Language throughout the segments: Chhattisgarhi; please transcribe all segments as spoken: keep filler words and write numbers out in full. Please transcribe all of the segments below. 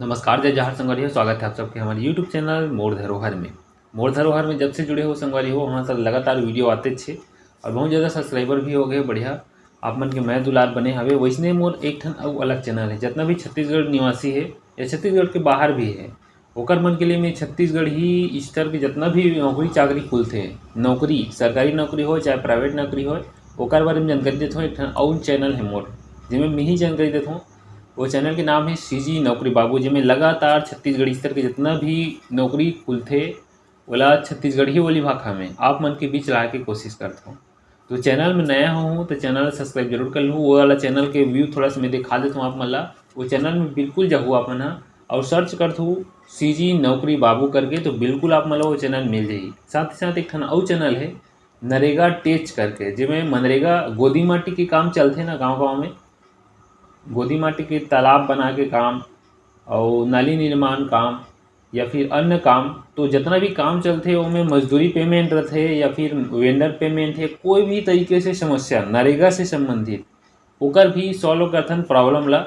नमस्कार, जय जोहार संगवारी हो, स्वागत है आप सबके हमारे YouTube चैनल मोर धरोहर में। मोर धरोहर में जब से जुड़े हो संगवारी हो, वहाँ से लगातार वीडियो आते छे और बहुत ज़्यादा सब्सक्राइबर भी हो गए, बढ़िया। आप मन के मया दुलार बने हवे। वैसने मोर एक ठन अउ अलग चैनल है, जितना भी छत्तीसगढ़ निवासी है या छत्तीसगढ़ के बाहर भी है, ओकर मन के लिए मैं छत्तीसगढ़ी स्तर के जितना भी नौकरी चाकरी खुलथे, नौकरी, सरकारी नौकरी हो चाहे प्राइवेट नौकरी हो, ओकर बारे में जानकारी देथों। एक ठन अउ चैनल है मोर, जेमे मैं ही जानकारी देथों। वो चैनल के नाम है सीजी नौकरी बाबू, जेमे लगातार छत्तीसगढ़ स्तर के जितना भी नौकरी खुलथे, ओला छत्तीसगढ़ी बोली भाखा में आप मन के बीच लाए के कोशिश करथों। तो चैनल में नया हो तो चैनल सब्सक्राइब जरूर कर लूँ। वो वाला चैनल के व्यू थोड़ा सा मैं दिखा देता हूँ आप मन ला। वो चैनल में बिल्कुल जाहू आप मन ह और सर्च करथू सीजी नौकरी बाबू करके, तो बिल्कुल आप मन ला वो चैनल मिल जाही। साथ ही साथ एक ठन अउ चैनल है नरेगा टेच करके, जेमे मनरेगा गोदी माटी के काम चलथे ना गांव गांव में, गोदी माटी के तालाब बना के काम और नाली निर्माण काम या फिर अन्य काम, तो जितना भी काम चलथे ओमे मजदूरी पेमेंट रथे या फिर वेंडर पेमेंट है, कोई भी तरीके से समस्या नरेगा से संबंधित ओकर भी सॉल्व करथन प्रॉब्लम ला।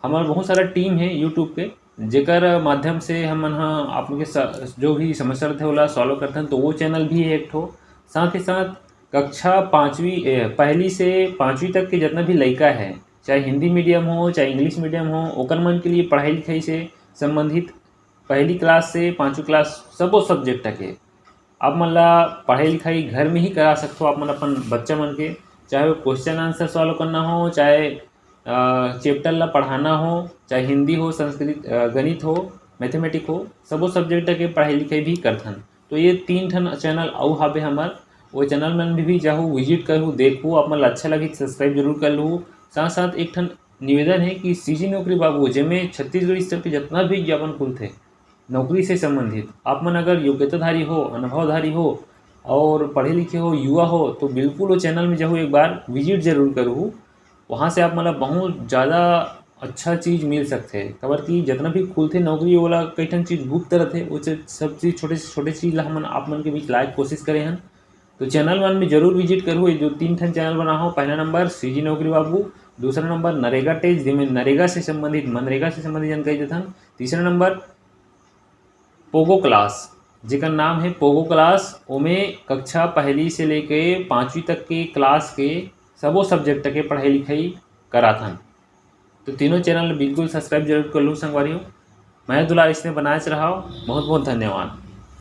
हमार बहुत सारा टीम है यूट्यूब पे, जेकर माध्यम से हमन ह आप लोग के स-, जो भी समस्या रथे ओला सॉल्व करथन। तो वो चैनल भी है एक ठो। साथ ही साथ कक्षा पाँचवीं, ए, पहली से पाँचवीं तक के जितना भी लइका है, चाहे हिंदी मीडियम हो चाहे इंग्लिश मीडियम हो, ओकर मन के लिए पढ़ाई लिखाई से संबंधित पहली क्लास से पाँचवीं क्लास सबो सब्जेक्ट के आप मन ला पढ़ाई लिखाई घर में ही करा सकथो। आप मन अपन बच्चा मन के, चाहे वो क्वेश्चन आंसर सॉल्व करना हो, चाहे चैप्टर ला पढ़ाना हो, चाहे हिंदी हो, संस्कृत, अ, गणित हो, मैथमेटिक हो, सबो सब्जेक्ट के पढ़ाई लिखाई भी करथन। तो ये तीन ठन चैनल अउ हावे हमर, वो चैनल मन भी, भी जाहू, विजिट करहू, देखहू, आप मन ला अच्छा लगही सब्सक्राइब जरूर कर लूहू। साथ साथ एक ठन निवेदन है कि सीजी नौकरी बाबू, जेमे छत्तीसगढ़ स्तर के जितना भी विज्ञापन खुलथे नौकरी से संबंधित, आप मन अगर योग्यताधारी हो, अनुभवधारी हो और पढ़े लिखे हो, युवा हो, तो बिल्कुल वो चैनल में जाहू, एक बार विजिट जरूर करहू। वहाँ से आप मन ला बहुत ज़्यादा अच्छा चीज़ मिल सकथे, काबर कि जितना भी खुलथे नौकरी, ओला कई ठन चीज़ गुप्त रथे, वो च-, सब चीज़, छोटे से छोटे चीज़ ला हमन आप मन के बीच लाए के कोशिश करे हन। तो चैनल मन में जरूर विजिट करहू। ये जो तीन ठन चैनल बना हो, पहला नंबर सीजी नौकरी बाबू, दूसरा नंबर नरेगा टेच, जेमे नरेगा से संबंधित, मनरेगा से संबंधित जानकारी देथन। तीसरा नंबर पोगो क्लास, जेकर नाम है पोगो क्लास, ओमे कक्षा पहली से लेके पाँचवीं तक के क्लास के सबो सब्जेक्ट के पढ़ाई लिखाई कराथन। तो तीनों चैनल बिल्कुल सब्सक्राइब जरूर कर लूँ संगवारी हो। मया दुलार इसने बनाए रहा, बहुत बहुत धन्यवाद।